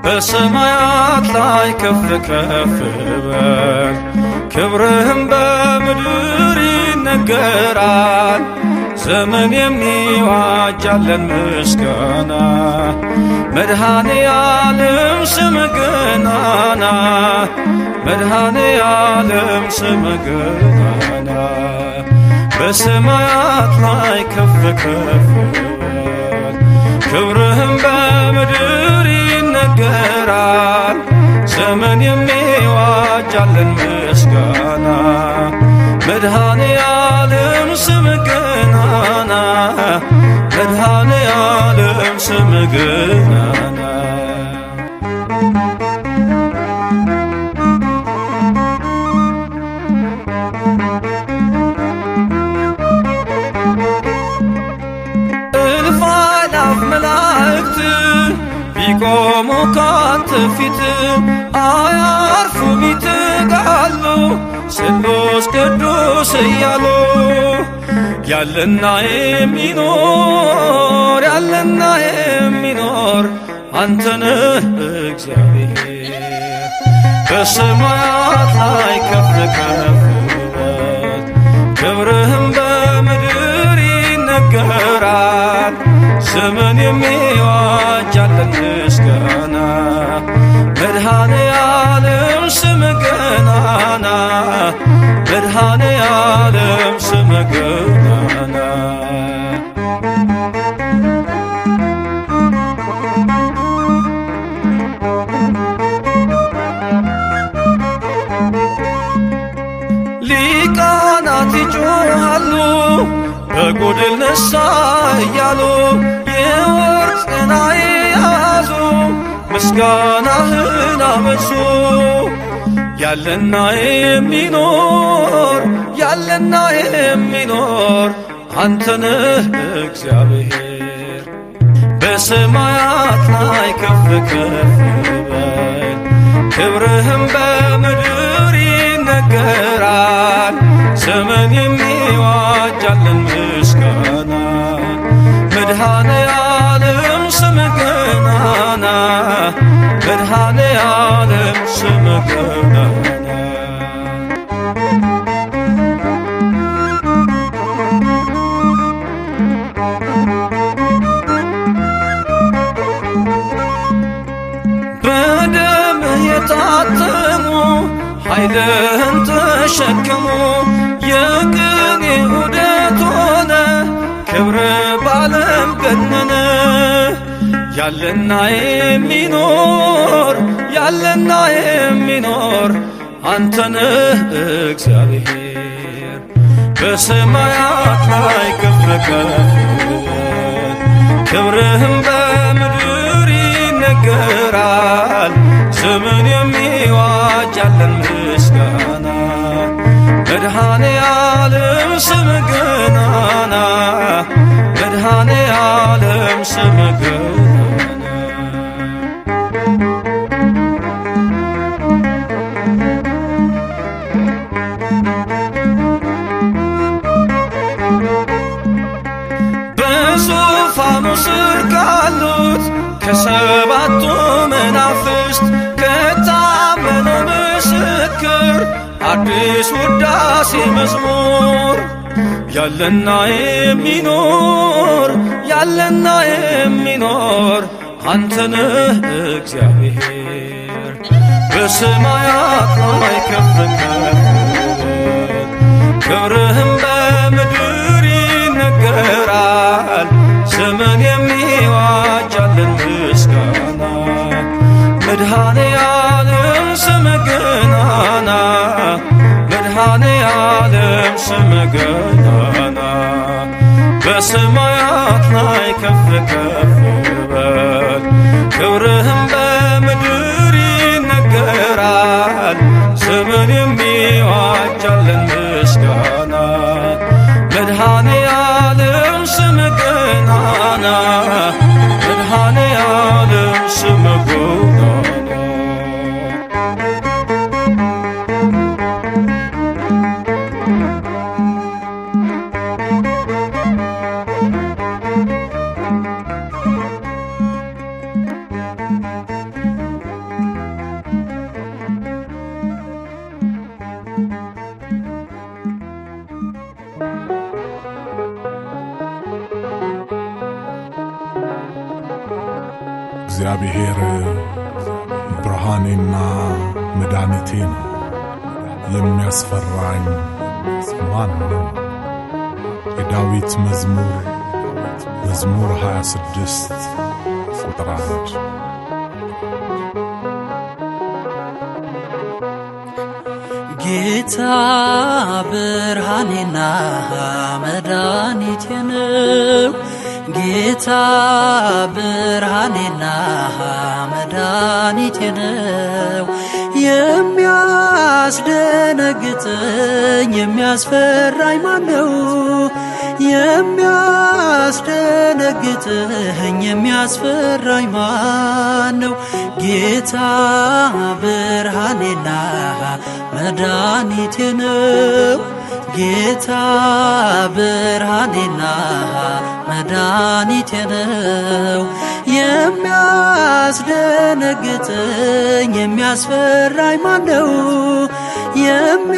በሰማያት ላይ ከፍ ከፍ በል፣ ክብርህም በምድር ይነገራል። ዘመን የሚዋጃለን ምስጋና፣ መድኃኔ ዓለም ስምህ ገናና፣ መድኃኔ ዓለም ስምህ ገናና። በሰማያት ላይ ከፍ ከፍ በል፣ ክብርህም በምድር ይነገራል። ዘመን የሚዋጃለን ምስጋና፣ መድኃኔ ዓለም ስምህ ገናና፣ መድኃኔ ዓለም ስምህ ገናና። እልፍ አእላፍ መላእክት ቢቆሙ ካንተ ፊት፣ አያርፉም ይተጋሉ ስሉስ ቅዱስ እያሉ። ያለና የሚኖር፣ ያለና የሚኖር፣ አንተ ነህ እግዚአብሔር። በሰማያት ላይ ከፍ ከፍ በል፣ ክብርህም በምድር ይነገራል። ዘመን የሚዋጃለን ምስጋና፣ መድኃኔ ዓለም ስምህ ገናና፣ መድኃኔ ዓለም ስምህ ገናና። ሊቃናት ይጮኻሉ በጎድል ነሣ እያሉ፣ የወርቅ ጽና የያዙ ምስጋናህን አበዙ። ያለና የሚኖር፣ ያለና የሚኖር፣ አንተ ነህ እግዚአብሔር። በሰማያት ላይ ከፍ ከፍ በል፣ ክብርህም በምድር ይነገራል። ዘመን የሚዋጃለን ምስጋና፣ መድኃኔ ዓለም ስምህ ገናና፣ መድኃኔ ዓለም ስምህ ገናና። በደምህ የታተሙ ኃይልህን ተሸክሙ፣ የቅኔ ዑደት ሆነ ክብር ባለም ገነነ። ያለና የሚኖር፣ ያለና የሚኖር፣ አንተ ነህ እግዚአብሔር። በሰማያት ላይ ከፍ ከፍ በል፣ ክብርህም በምድር ይነገራል። ዘመን የሚዋጃለን ምስጋና፣ መድኃኔ ዓለም ስምህ ገናና፣ መድኃኔ ዓለም ስምህ ገናና። በዙፋኑ ስር ካሉት ከሰባቱ መናፍስት፣ ከታመነው ምስክር አዲስ ውዳሴ መዝሙር። ያለና የሚኖር፣ ያለና የሚኖር፣ አንተ ነህ እግዚአብሔር። በሰማያት ላይ ከፍ ከፍ በል፣ ክብርህም በምድር ይነገራል። ዘመን የሚዋጃለን ምስጋና፣ መድኃኔ ዓለም ስምህ ገናና፣ መድኃኔ ዓለም ስምህ ገናና። በሰማያት ላይ ከፍ ከፍ በል፣ ክብርህም በምድር ይነገራል። ዘመን የሚዋጃለን ምስጋና፣ መድኃኔ ዓለም ስምህ ገናና፣ መድኃኔ ዓለም ስምህ ገናና። እግዚአብሔር ብርሃኔና መድኃኒቴ ነው፣ የሚያስፈራኝ ማን ነው? የዳዊት መዝሙር መዝሙር 26 ቁጥር 1። ጌታ ብርሃኔና መድኃኒቴ ነው። ጌታ ብርሃኔና መድኃኒቴ ነው። የሚያስደነግጠኝ የሚያስፈራኝ ማን ነው? የሚያስደነግጠኝ የሚያስፈራኝ ማን ነው? ጌታ ብርሃኔና መድኃኒቴ ነው። ጌታ ብርሃኔና መድኃኒቴ ነው። የሚያስደነግጠኝ የሚያስፈራኝ ማን ነው? የሚያስደነግጠኝ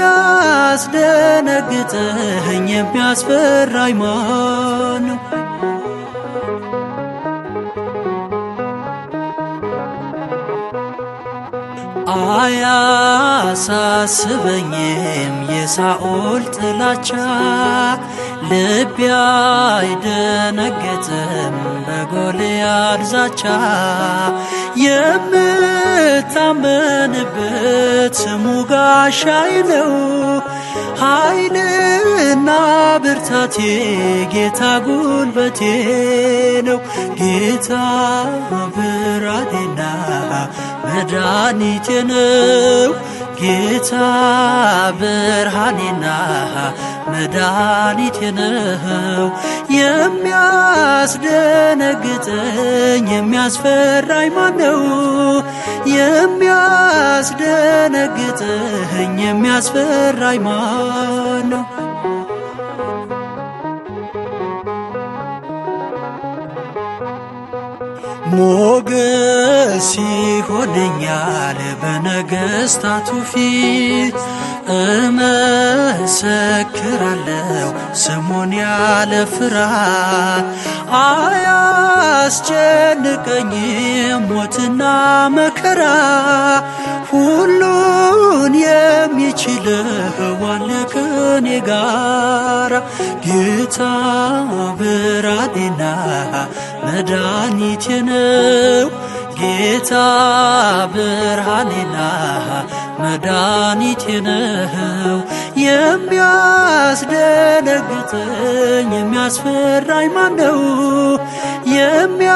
የሚያስፈራኝ ማን ነው? አያሳስበኝም የሳኦል ጥላቻ፣ ልቤ አይደነግጥም በጎልያድ ዛቻ። የምታመንበት ስሙ ጋሻዬ ነው፣ ኃይልና ብርታቴ ጌታ ጉልበቴ ነው። ጌታ ብርሃኔና መድኃኒቴ ነው። ጌታ ብርሃኔና መድኃኒቴ ነው። የሚያስደነግጠኝ የሚያስፈራኝ ማን ነው? የሚያስደነግጠኝ የሚያስፈራኝ ማን ነው? ሞገስ ይሆነኛል በነገስታቱ ፊት፣ እመሰክራለሁ ስሙን ያለ ፍርሃት። አያስጨንቀኝም ሞትና መከራ፣ ሁሉን የሚችለው አለ ከኔ ጋራ። ጌታ ብርሃኔና መድኃኒቴ ነው። ጌታ ብርሃኔና መድኃኒቴ ነው። የሚያስደነግጠኝ የሚያስፈራኝ ማን ነው? የሚያስደነግጠኝ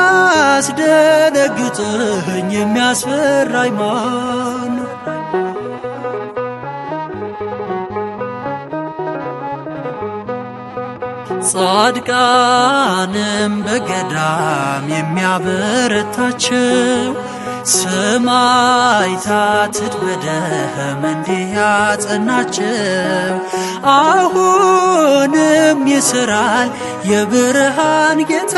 የሚያስፈራኝ ማን ነው? ጻድቃንም በገዳም የሚያበረታቸው፣ ሰማዕታት በደም እንዲህ ያጸናቸው። አሁንም ይስራል የብርሃን ጌታ፣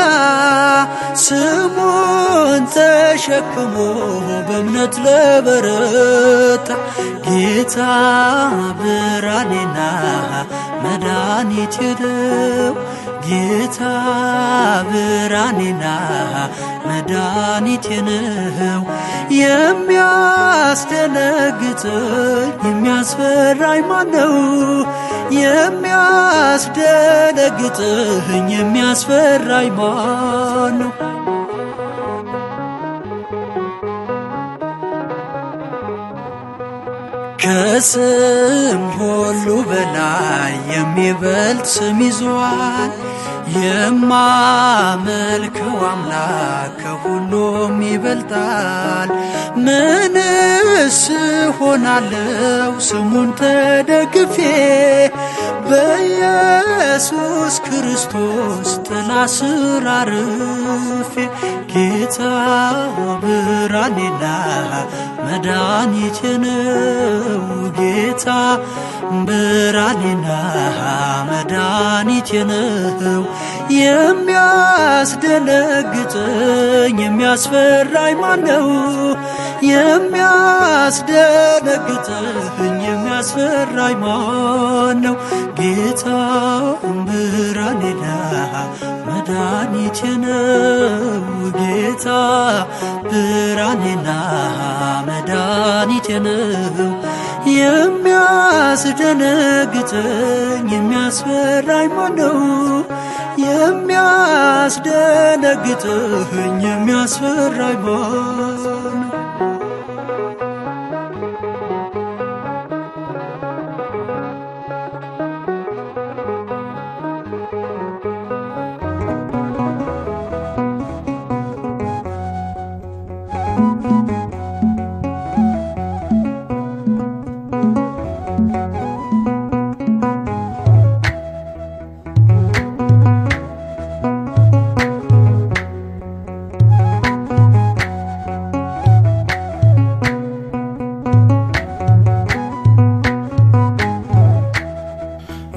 ስሙን ተሸክሞ በእምነት ለበረታ። ጌታ ብርሃኔና መድኃኒቴ ነው። ጌታ ብርሃኔና መድኃኒቴ ነው። የሚያስደነግጠኝ የሚያስፈራኝ ማን ነው? የሚያስደነግጠኝ የሚያስፈራኝ ማን ነው? ከስም ሁሉ በላይ የሚበልጥ ስም ይዟል። የማመልከው አምላክ ከሁሉም ይበልጣል። ምንስ ሆናለው ስሙን ተደግፌ በኢየሱስ ክርስቶስ ጥላ ስር አርፌ። ጌታ ብርሃኔና መድኃኒቴ ነው። ጌታ ብርሃኔና መድኃኒቴ ነው። የሚያስደነግጠኝ የሚያስፈራኝ ማነው? የሚያስደነግጠኝ የሚያስፈራኝ ማነው? ጌታ ብርሃኔና መድኃኒቴ ነው። ጌታ ብርሃኔና መድኃኒቴ ነው። የሚያስደነግጠኝ የሚያስፈራኝ ማነው? የሚያስደነግጠኝ የሚያስፈራኝ ማነው?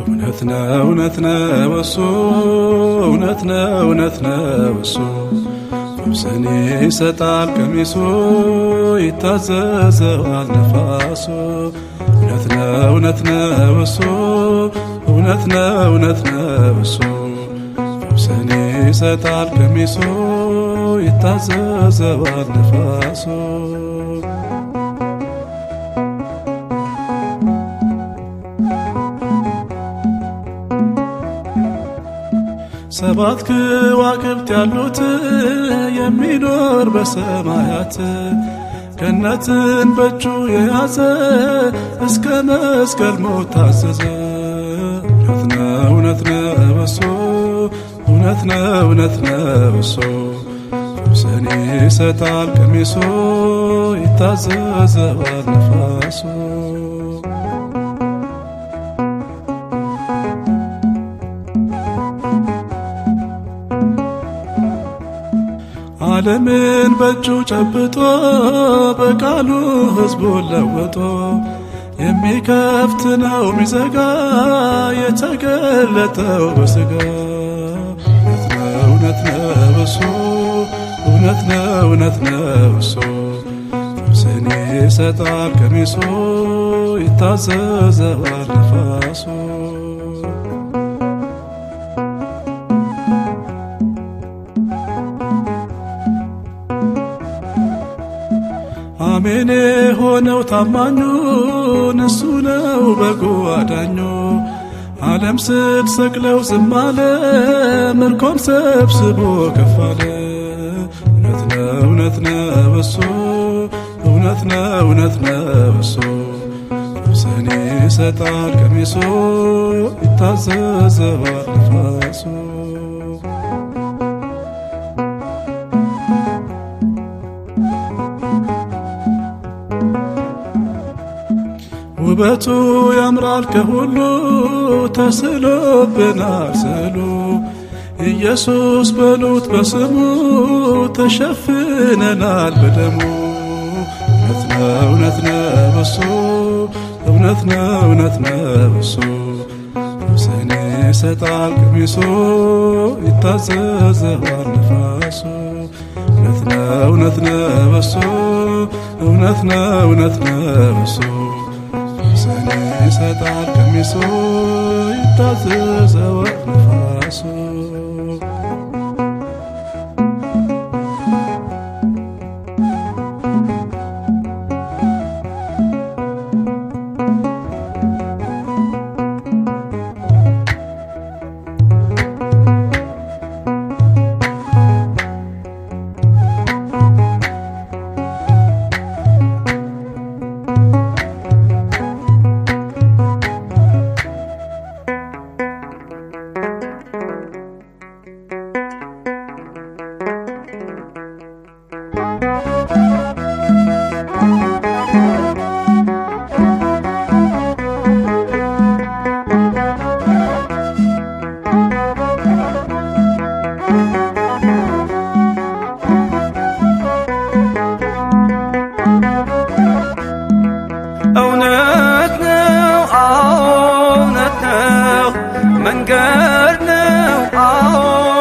እውነት ነው እውነት ነው እሱ፣ እውነት ነው እውነት ነው እሱ፣ ፈውስን ይሰጣል ቀሚሱ፣ ይታዘዘዋል ነፋሱ። እውነት ነው እውነት ነው እሱ፣ እውነት ነው እውነት ነው እሱ፣ ፈውስን ይሰጣል ቀሚሱ፣ ይታዘዘዋል ነፋሱ። ሰባት ከዋክብት ያሉት የሚኖር በሰማያት፣ ገነትን በእጁ የያዘ እስከ መስቀል ሞት ታዘዘ። እውነት ነው እውነት ነው እሱ፣ እውነት ነው እውነት ነው እሱ፣ ፈውስን ይሰጣል ቀሚሱ፣ ይታዘዘዋል ነፋሱ። ዓለምን በእጁ ጨብጦ በቃሉ ሕዝቡን ለውጦ፣ የሚከፍት ነው ሚዘጋ የተገለጠው በሥጋ። እውነት ነው እውነት ነው እሱ፣ እውነት ነው እውነት ነው እሱ፣ ፈውስን ይሰጣል ቀሚሱ፣ ይታዘዘዋል ነፋሱ። አሜን ሆነው ታማኙን እሱ ነው በጎ አዳኙ። ዓለም ስትሰቅለው ዝም አለ፣ ምርኮን ሰብስቦ ከፍ አለ። እውነት ነው እውነት ነው እሱ፣ እውነት ነው እውነት ነው እሱ፣ ፈውስን ይሰጣል ቀሚሱ፣ ይታዘዘዋል ነፋሱ። ውበቱ ያምራል ከሁሉ ተስሎብናል ስዕሉ፣ ኢየሱስ በሉት በስሙ ተሸፍነናል በደሙ። እውነት ነው እውነት ነው እሱ፣ እውነት ነው እውነት ነው እሱ፣ ፈውስን ይሰጣል ቀሚሱ፣ ይታዘዘዋል ነፋሱ። እውነት ነው እውነት ነው እሱ፣ እውነት ነው እውነት ነው እሱ፣ ፈውስን ይሰጣል ቀሚሱ፣ ይታዘዘዋል ነፋሱ። መንገድ ነው፣ አዎ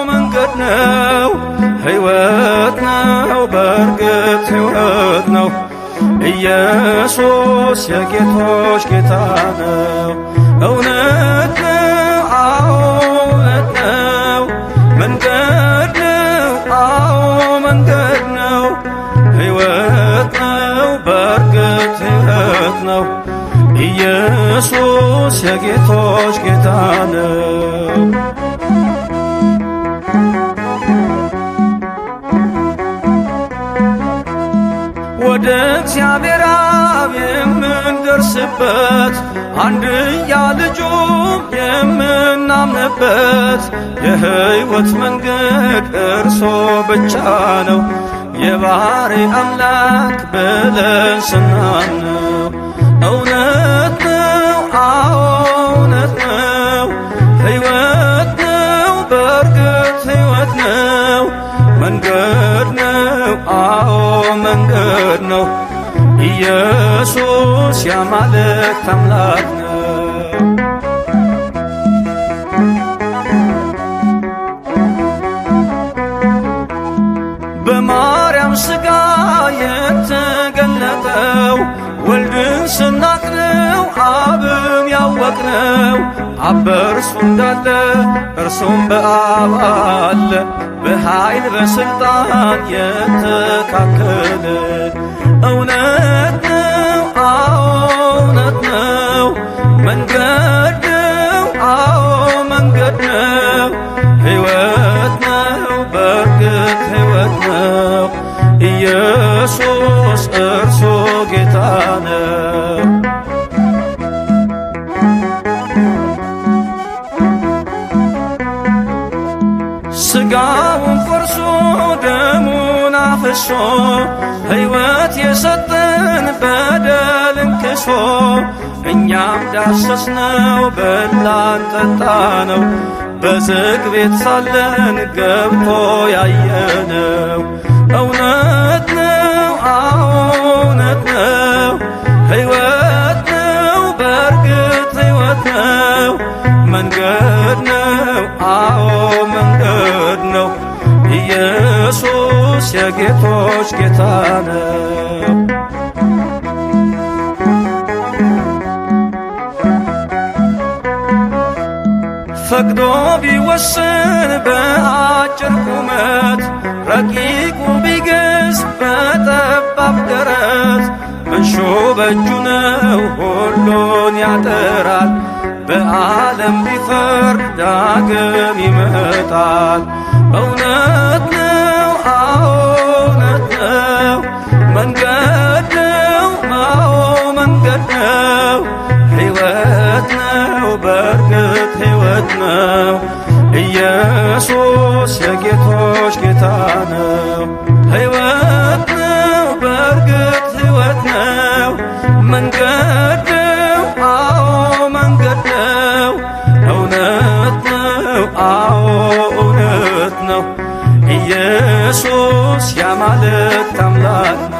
መንገድ ነው፣ ሕይወት ነው፣ በእርግጥ ሕይወት ነው። ኢየሱስ የጌቶች ጌታ ነው። እውነት ነው፣ አዎ እውነት ነው። መንገድ ነው፣ አዎ መንገድ ነው። ሕይወት ነው፣ በእርግጥ ሕይወት ነው። ኢየሱስ የጌቶች ጌታ ነው። ወደ እግዚአብሔር አብ የምንደርስበት፣ አንድያ ልጁም የምናምንበት፣ የሕይወት መንገድ እርሶ ብቻ ነው፣ የባሕሪ አምላክ ብለን ስናምነው። እውነት ነው፣ አዎ እውነት ነው። ሕይወት ነው፣ በእርግጥ ሕይወት ነው። መንገድ ነው፣ አዎ መንገድ ነው። ኢየሱስ የአማልክት አምላክ ነው። በማርያም ሥጋ የተገለጠው ወልድን ስናቅነው አብን ያወቅነው፣ አብ በእርሱ እንዳለ እርሱም በአብ አለ፣ በኃይል በሥልጣን የተካከለ። እውነት ነው፣ አዎ እውነት ነው። መንገድ ነው፣ አዎ መንገድ ነው። ሕይወት ነው፣ በእርግጥ ሕይወት ነው። ኢየሱስ እርሱ ጌታ ነው። ሥጋውን ቆርሶ ደሙን አፍሶ ሕይወት የሰጠን በደልን ክሶ፣ እኛም ዳሰስነው በላን ጠጣነው፣ በዝግ ቤት ሳለን ገብቶ ያየነው። እውነት ነው፣ አዎ እውነት ነው። ሕይወት ነው፣ በእርግጥ ሕይወት ነው። መንገድ ነው፣ አዎ መንገድ ነው። ኢየሱስ የጌቶች ጌታ ነው። ፈቅዶ ቢወስን በአጭር ቁመት፣ ረቂቁ ቢገዝ በጠባብ ደረት፣ መንሾ በእጁ ነው ሁሉን ያጠራል። በዓለም ሊፈርድ ዳግም ይመጣል። እውነት ነው፣ አዎ እውነት ነው። መንገድ ነው፣ አዎ መንገድ ነው። ሕይወት ነው፣ በእርግጥ ሕይወት ነው። ኢየሱስ የጌቶች ጌታ ነው። ሕይወት ነው፣ በእርግጥ ሕይወት ነው። መንገድ ነው፣ አዎ መንገድ ነው። እውነት ነው፣ አዎ እውነት ነው። ኢየሱስ የአማልክት አምላክ ነው።